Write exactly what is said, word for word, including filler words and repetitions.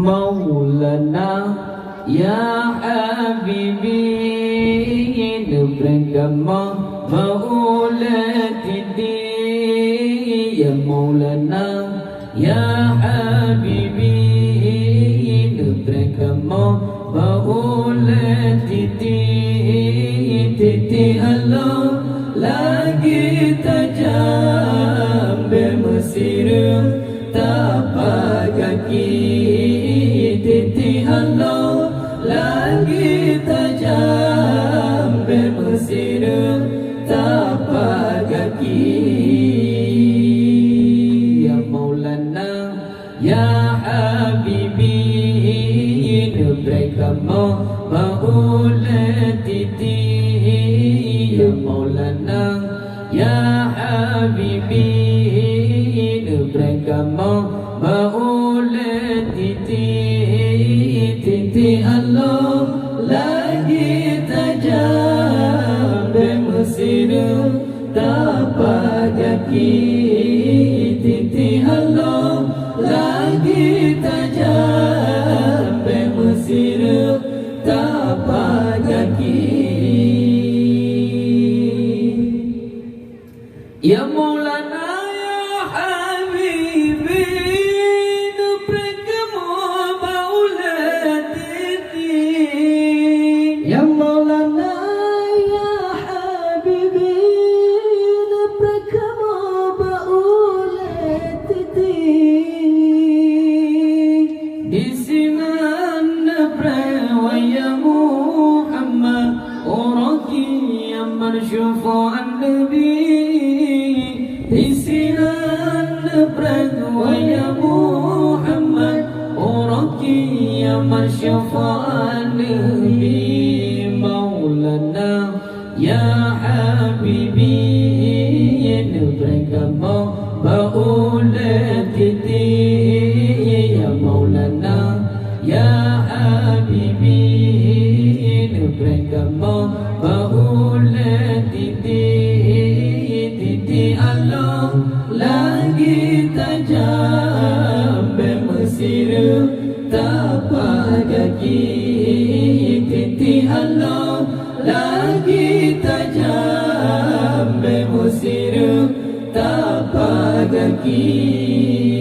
Maulana, ya Habibi, neupreh kamoe bak ulée titi. Ya Maulana, ya Habibi, neupreh kamoe bak ulée titi. Titi Allah lagi tajam, bék meusideueng tapak gaki. Titi Allah lagi tajam, bék meusideueng tapak gaki. Ya Maulana, ya Habibi, neupreh kamoe bak ulée titi. Ya Maulana, ya Habibi, neupreh kamoe bak ulée titi. Titi Allah lagi tajam, bék meusideueng tapak gaki. Titi Allah lagi tajam, bék meusideueng tapak gaki. Ya Maulana, ya Habibi, neupreh kamoe bak ulée titi. Ya Maulana, ya Habibi, neupreh kamoe bak ulée titi. Disinan neupreh, wahai Muhammad, uroe kiamat syafa'at Nabi. Disinan neupreh, wahai Muhammad, uroe kiamat syafa'at Nabi. Maulana, ya Habibi, neupreh kamoe bak ulée titi. Ya Maulana, ya Habibi, neupreh kamoe bak ulée titi. Titi Allah lagi tajam, bék meusideueng tapak gaki. Titi Allah lagi tajam, bék meusideueng tapak gaki.